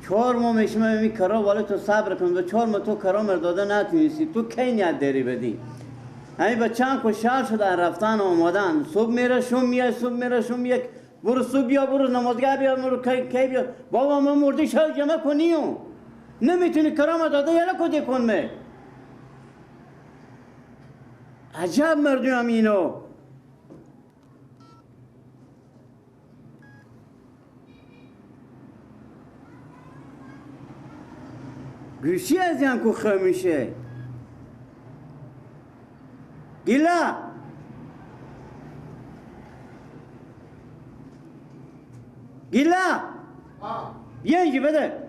4 ماه میشه من این کرا والا تو صبر کن و 4 ماه تو کرا مرداده نتونستی تو کی نیت داری بدی؟ همین بچه هم خوشحال شدن رفتن آمادن صبح میره شم میاد صبح میره شم میاد برو صبح بیا برو نمازگاه بیا برو کی بیا بابا من مردی شو جمع کنیو نمیتونی کرام داده یلا کدی کن می عجب مردم اینو گوشی از این کو خمیشه گیلا گیلا بیا اینجا بده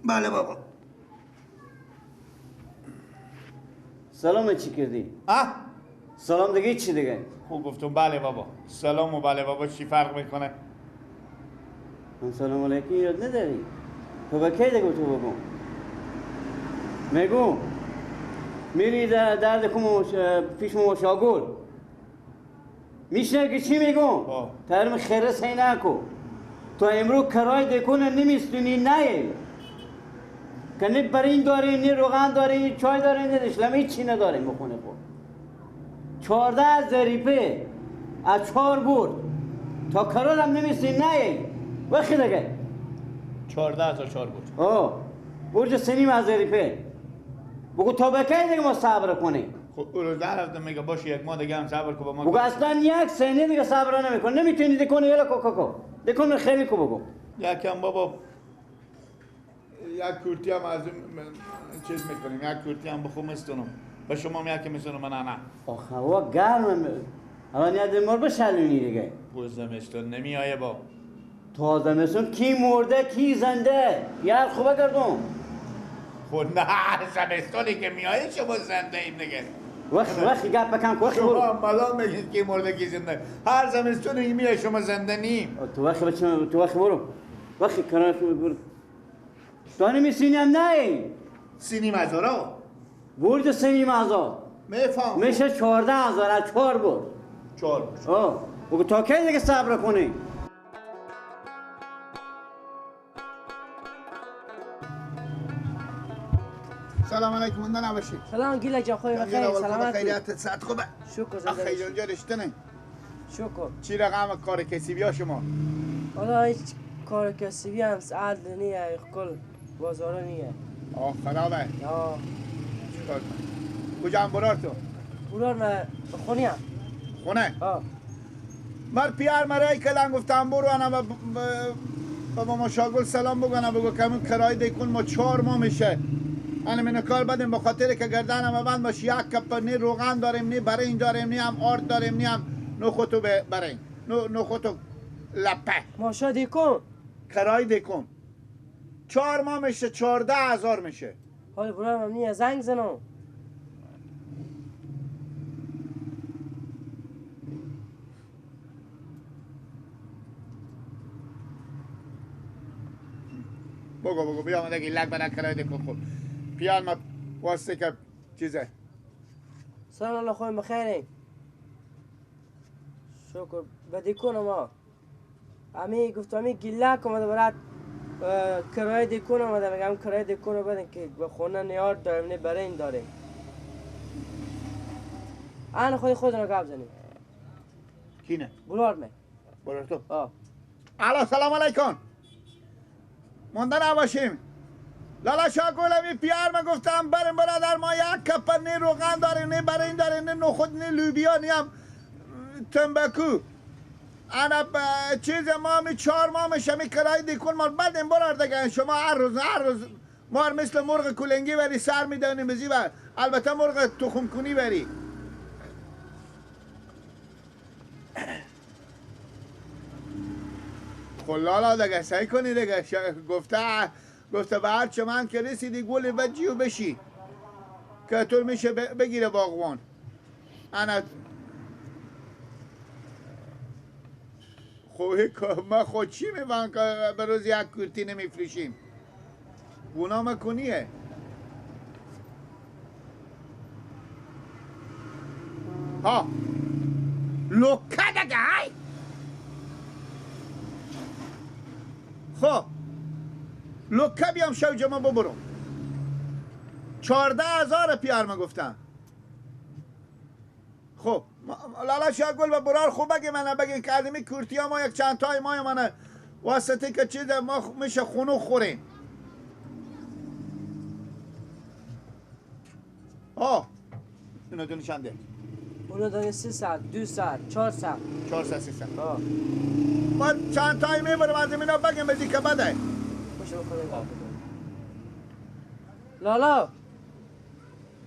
بله بابا. سلام چی کردی؟ اه؟ سلام دیگه چی دیگه؟ خوب گفتم بله بابا. سلام و بله بابا چی فرق میکنه؟ من سلام علیکم یاد نداری؟ تو با کی دیگه تو بابا؟ میگو میری درد کم پیش مشاگل میشنه که چی میگم؟ ترم خیره سی نکو تو امروز کرای دکونه نمیستونی نه که نه برین داریم نه روغن داریم نه چای داریم نه دشلمه هیچی نداریم بخونه خود 14 ظریفه از 4 برد تا کرال هم نمیستونی نه وقتی دیگه 14 تا 4 برد آه برج سنیم از ظریفه بگو تا بکی دیگه ما صبر کنیم. خب او روز رفتم میگه باشه یک ماه دیگه هم صبر کن با ما. بگو اصلا یک سنه دیگه صبر نمیکنه نمیتونی دکونی یلا کو کو دکون خیلی کو بگو. یکم بابا یک کورتی هم از چیز میکنیم یک کورتی هم بخو مستونم به شما هم یکی میسونم من نه. آخه هوا گرمه الان یاد مار بشلونی دیگه. باز زمستون نمیایه با. تا زمستون کی مرده کی زنده یار خوبه کردم. خب نه زمستونی که میایه شما زنده ایم دیگه. وقت وقت گپ بکن وقت شما مالا میگید کی مرده کی زنده هر زمستونی که میایه شما زنده نیم. تو وقت بچه تو وقت برو وقت کنار برو تو نمی هم نه سینیم هزارا برد سینیم هزار میفهم میشه 14,000 از 4 برد 4 برد آه بگو تا کی دیگه صبر کنی. سلام علیکم مونده نباشید. سلام گیلا جان خوبی بخیر سلامت خیریت صحت خوبه شکر زنده خیلی جان رشته شکر. چی رقم کار کسبی ها شما؟ والله هیچ کار کسبی هم سعد نیه کل بازار نیه. آه خرابه. آه چیکار کنم؟ کجا هم برار تو؟ برار من خونه هم. خونه؟ آه مر پیار مرای کلان گفتم برو انا با ماما شاگل سلام بگو بگو کمون کرای دیکن ما 4 ماه میشه. انا من کار بدیم به خاطر که گردنم بند باشه یک کپ نه روغن داریم نه برنج داریم نه هم آرد داریم نه هم نخودو برنج نخودو لپه. ماشا دیکن کرای دیکن 4 ماه میشه 14,000 میشه. حالا برام نیه زنگ زنم. بگو بگو بیا دیگه لگ برای کرای دیکن خب پیال ما واسه که چیزه. سلام الله خویم بخیریم. شکر بدیکون ما. امی گفت امی گله کم برات کرای دیکون آمده میگم کرای دیکون رو بدین که به خونه نیار داریم نه برای این داریم. آن خود خود رو گاب زنیم. کینه؟ بلار می. بلار تو؟ آه. الو سلام علیکم. مونده نباشیم. لالا شاگل پیار من گفتم بریم برادر ما یک کپ نه روغن داریم نه برنج داریم نه نخود نه لوبیا نه هم تنباکو. انا چیز ما می 4 ماه میشه می کرای دیکن ما بدیم برادر دیگه شما هر روز هر روز ما مثل مرغ کلنگی بری سر میدانیم بزی بر البته مرغ تخم کنی بری. خب لالا دیگه سعی کنی دیگه گفته به هر چه من که رسیدی گل بجیو بشی که تو میشه بگیره باغوان. انا خب ما خود چی میفهم که به روز یک کورتی نمیفروشیم. اونا مکنیه. ها لوکه دیگه های. خب لوکه بیام شو جمع ببرم. 14,000 پیار ما گفتم. خب لالا شاه گل و برار خوب بگی من بگین که آدمی کورتی ها ما یک چند تای ما منه واسطه که چیز ما میشه خونو خوریم. آه اینا دونه چنده؟ اونا دونه 300، 200، 400. 400 300. آه ما چند تای میبرم از اینا بگیم بزی که بده. خوش بخدا. لالا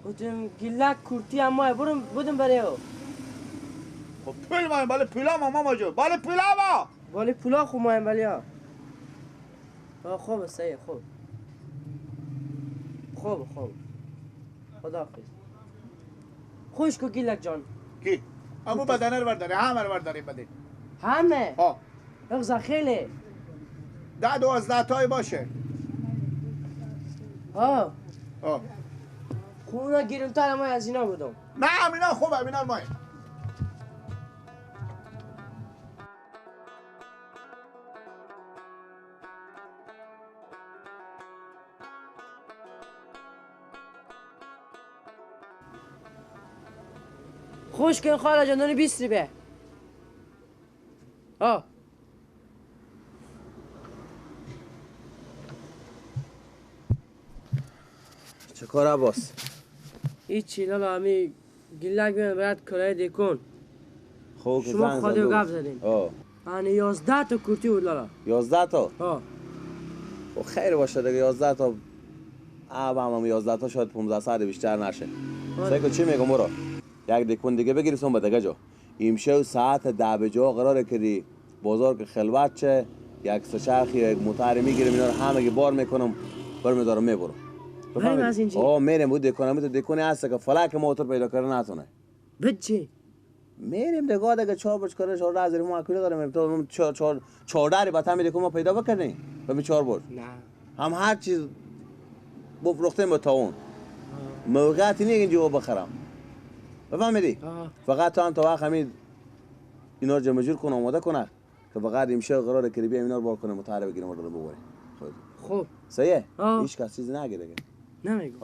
گفتم گیلک کورتی هم ماه برم بودم برای او. خب پول مایم بالا پولا ما ماما جو بالا پولا ما بالا پولا خو مایم بالا. آه خوب صحیح خوب خوب خوب خداحافظ. خوش کو گیلک جان. کی؟ امو بدنر برداره همه رو برداره بده. همه؟ ها. اغزا خیلی 10 12 تای باشه. ها. ها. خب اونا گیرونتر ما از اینا بودم. نه اینا خوبه اینا مای. خوش کن خاله جان دونه 20 ریبه. ها. چه کار عباس؟ هیچی لالا همی گیلک بیان برات کرایه دیکن. خب شما خواهی و گپ زدین. آنه 11 تا کورتی بود لالا. 11 تا؟ ها. خب خیر باشه دیگه 11 تا. هم 11 تا شاید 15 ساعت بیشتر نشه. سعی چی میگم برو. یک دیکن دیگه بگیریم به دیگه جا. امشب ساعت 10 به جا قراره که دی بازار که خلوت چه یک سه چرخی یک موتر میگیریم اینا رو همه بار میکنم برمیدارم میبرم. بریم از اینجا. آه میریم بود دیکن تو دیکن هست که فلک موتور پیدا کرده نتونه. بچه میریم دیگه دیگه چهار برج کارش رو از ما کجا داریم تو چهار چهار داری بعد هم دیکن ما پیدا بکنیم به چهار برج. نه هم هر چیز بفروختیم به تاون. موقعیتی نیست اینجا بخرم. بفهمیدی؟ فقط تو هم تا وقت همین اینا رو جمع جور کنه آماده کنه که فقط امشب قراره که بیایم اینا رو بار کنه متحره بگیریم رو ببریم. خب صحیح؟ هیچ کس چیزی نگه دیگه. نمیگم.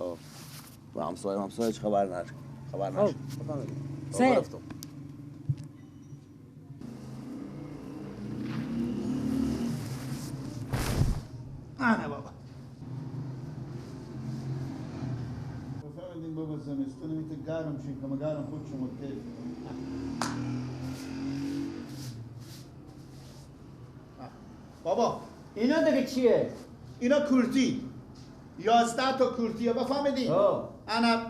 و همسایه هیچ خبر نداره. خبر نشه. بفهمیدی؟ صحیح. نه بابا. بفهمیدین بابا زمستون میته گرم شین که گرم خود شما کیف. بابا اینا دیگه چیه؟ اینا کورتی 11 تا کورتیه بفهمیدین؟ انا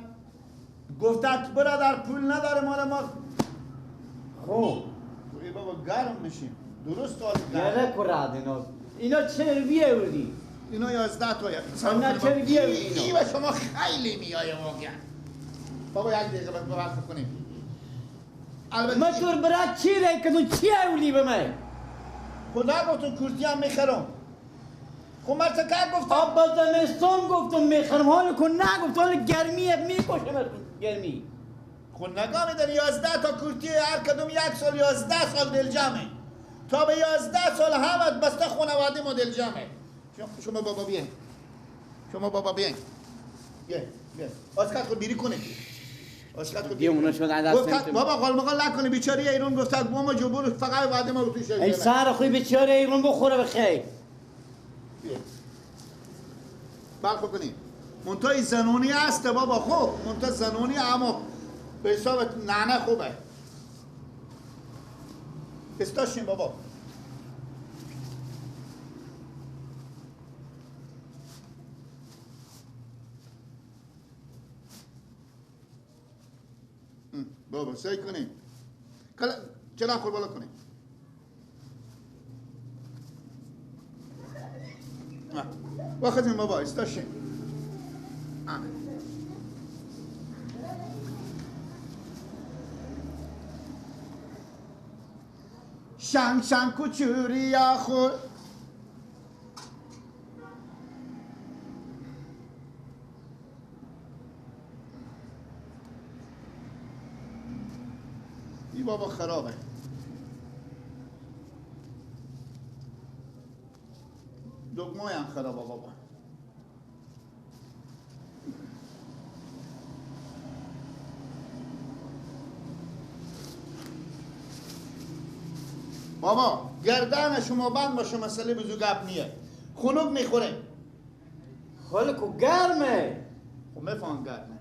گفتت برادر پول نداره مال ما. خب ای بابا گرم میشیم درست آل گرم. یه کراد اینا چه بیه بودی؟ اینا 11 تا. اینا چه بیه اینا؟ ای و شما خیلی میایه واقعا. بابا یک دقیقه بس کنیم. البته ما تور برات چی رای کدو چی اولی به من؟ خدا گفتم کورتی هم میخرم. خب من چه گفتم؟ آب زمستون گفتم میخرم حال کن نگفت حال گرمیه میکشم گرمی. خب نگاه میداری 11 تا کورتی هر کدوم یک سال 11 سال دل جمعه. تا به 11 سال همت بسته خانواده ما دل جمعه. شما بابا بیاین. شما بابا بیاین. بیاین بیاین. آسکت خود بیری کنه. آسکت خود بیری. گفت بابا قال مقال نکنه بیچاره ایران گفت ما جبور فقط وعده ما رو توش. ای سر خوی بیچاره ایران بخوره بخیر. برخو کنیم. منتها زنونی هست بابا خوب. منتها زنونی اما به حساب ننه خوبه. استاشین بابا. بابا سعی کنیم. چرا خور بالا کنیم. واخذین بابا استاشین. شنگ شنگ کوچوری خور. این بابا خرابه. دگمای هم خرابه بابا. بابا گردن شما بند باشه، مسئله بزرگ گپ نیه. خنک میخوره. حالا کو گرمه. خب میفهم گرمه.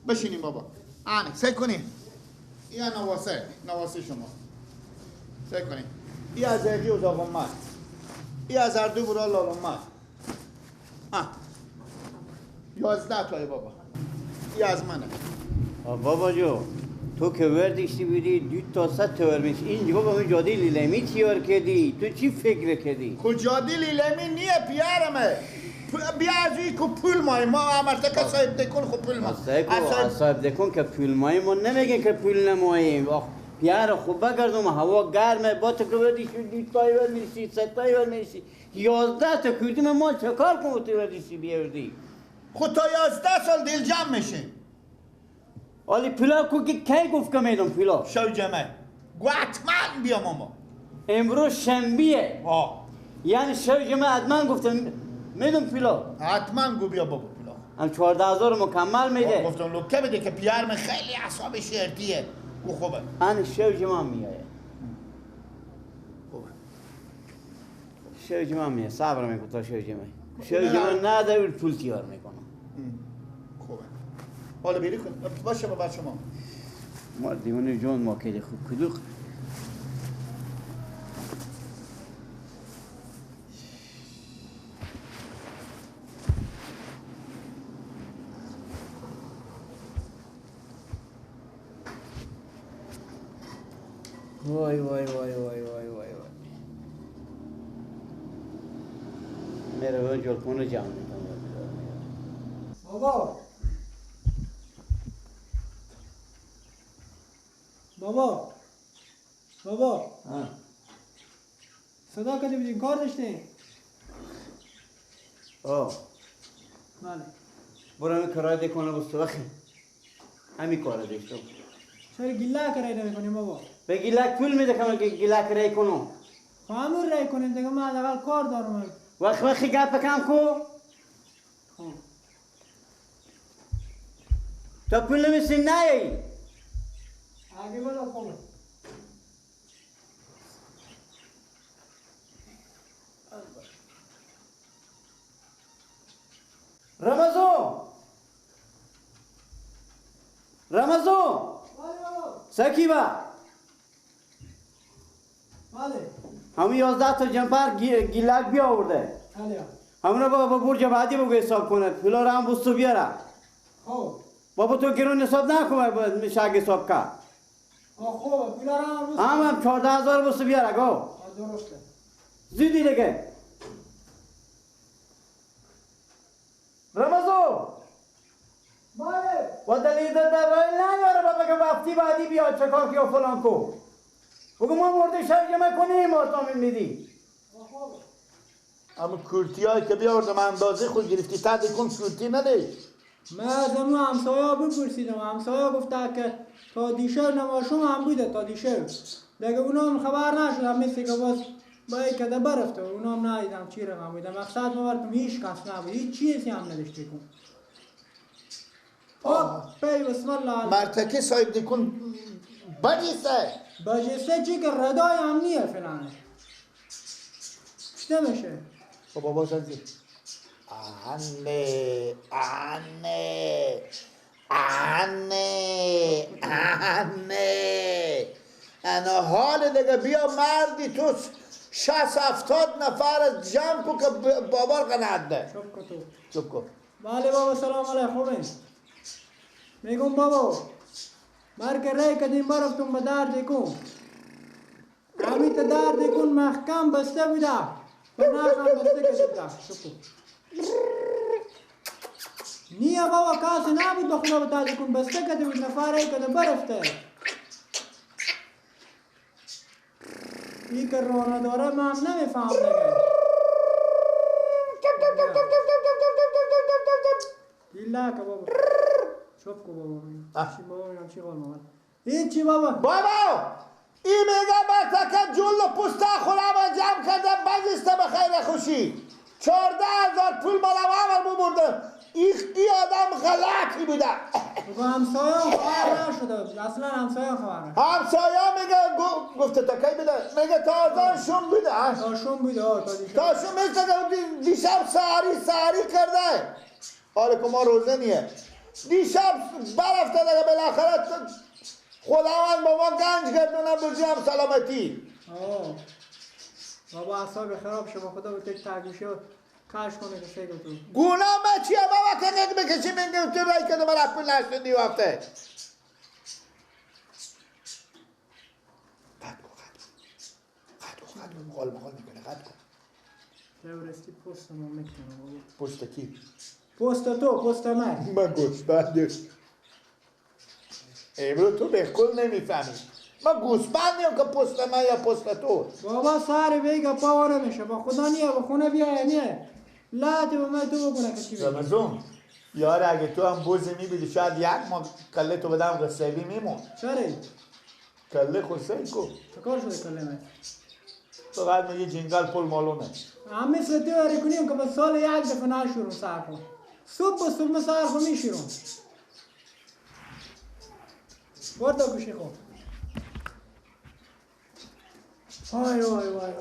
بشینیم بابا. آنه سعی کنیم. این نواسه شما. سعی کنیم. این از اگی و زاغمت. این از هر دو برا لالمت. 11 تای بابا. این از منه. بابا جو تو که وردشتی بودی 2 تا 100 تا ورمیش اینجا بابا من جاده لیلمی تیار کردی. تو چی فکر کردی؟ خب جاده لیلمی نیه پیارمه. بیا از این که پول مای ما امرته که صاحب دکون خب پول ما. صاحب دکون که پول مای ما نمیگه که پول نماییم. آخ پیار خوب بگردم هوا گرمه با تو که وردشتی 2 تا ورمیشی 3 تا ورمیشی 11 تا کردیم ما چه کار کنم تو وردشتی بیاوردی؟ خب تا 11 سال دل جمع میشه. آلی پولا کو که کی گفت که میدم پولا؟ شو جمعه گو حتما بیا ماما. امروز شنبیه. یعنی شو جمعه حتما گفتم میدم پولا. حتما گو بیا بابا پولا. هم 14,000 مکمل میده. گفتم لکه بده که پیارم خیلی اعصاب شرطیه. گو خوبه. ان شو جمعه میایه. خوبه. شو جمعه میایه. صبر میکنم تا شو جمعه. شو جمعه نده پول تیار میکنم. حالا بیری کن باشه با شما. ما دیوانه جان ما که خوب کدوق. وای وای وای وای وای وای وای. میره اون جلخونه جمع میکنم. بابا بابا بابا صدا کردی بودیم کار داشتیم. آه بله برو همین کرایه دکنه بستو همین کار داشتم. چرا گیله کرایه نمیکنیم بابا؟ به گیلک پول میده که گیلک رای کنم. خب همون رای کنیم دیگه، من حداقل کار دارم. وقت وقتی گپ کم کو. خب تا پول نمیسی نیایی. اگه بلا خوبه. رمضان رمضان سکیبا بله همون 11 تا جنپر گیلک بیا آورده. همون بابا برج بعدی بگو حساب کنه پولا رو هم بستو بیاره. خب بابا تو گرون حساب نکن شگ حساب کرد. خوبه پولا رو هم هم 14,000 بستو بیاره گو. درسته زودی دیگه. رمضان بله و دلیل در رای نیاره بابا که وقتی بعدی بیاد چه کار کیا فلان کو. بگو ما مرده شب جمع کنیم آرتامین میدی. اما کرتی هایی که بیاوردم اندازه خود گرفتی تا کن کرتی نده. من از امو همسایه بپرسیدم، همسایه گفته که تا دیشب نماشوم هم بوده تا دیشب دیگه اونا هم خبر نشد، مثل که باز باید کده برفته اونا هم ندیدم چی رقم بوده. مقصد ما براتون هیچ کس نبود، هیچ چیزی هم نداشته کن. آه پی بسم الله مرتکه صاحب دکن بجیسه بجیسه چی که ردای هم نیه فلانه چطه میشه؟ خب بابا سنزی آنه آنه آنه آنه انا حال دیگه بیا مردی تو 60-70 نفر از جمع کو که بابا قناعت ده. چپ کو تو چپ کو. بله بابا سلام علیکم. میگم بابا مرگ رای کدیم برفتم به در دکون همی تا در دکون محکم بسته بوده به نخم بسته کشیده. چپ کو نیه بابا کسی نبود به خدا به در دکون بسته کده بود نفر رای کده برفته. این که راه نداره من نمیفهم دیگه. دیلا که بابا چوب کو بابا چی بابا میگم چی قول مامان هیچی بابا. بابا این میگه مرتکه جل پوسته خودم جمع کردم بزیسته به خیر خوشی 14,000 پول مالم اول ببردم. این آدم غلطی بوده. بابا همسایه خبر نشده، اصلا همسایه خبر نشده. همسایه میگه گفته تا کی بوده؟ میگه تا آزان شم بوده. تا شم بوده. تا شم میگه دیشب سهری کرده. حالا که ما روزه نیه. دیشب برفته دیگه بالاخره خداوند با ما گنج گردونه بودی هم سلامتی. بابا اعصاب خراب شد با خدا به تک تاگوشه کاش کنه که سیگو تو. گناه ما چیه بابا که قد بکشی میگم تو رای که من پول نشدی وقته. قد کو قد کو قد کو قال مقال میکنه قد کو. تئوریستی پست ما میکنه بابا. پست کی؟ پست تو، پست من. من گوسفند. امروز تو بالکل نمیفهمی. من گوسفندیم که پست من یا پست تو. بابا سر بیگا پاور نمیشه با خدا نیه با خونه بیای نیه. لاتی با من تو بکنه که چی بگی. رمضان یار اگه تو هم بوزی میبینی شاید یک ماه کله تو بدم قصبی میمون. چرا؟ کله خسه کو. چه کار شده کله من؟ تو بعد میگی جنگل پول مالونه. هم مثل تو اره کنیم که با سال یک دفعه نشورم سر کن. صبح صبح سر خو میشورم. برده گوشی خو. وای وای وای وای.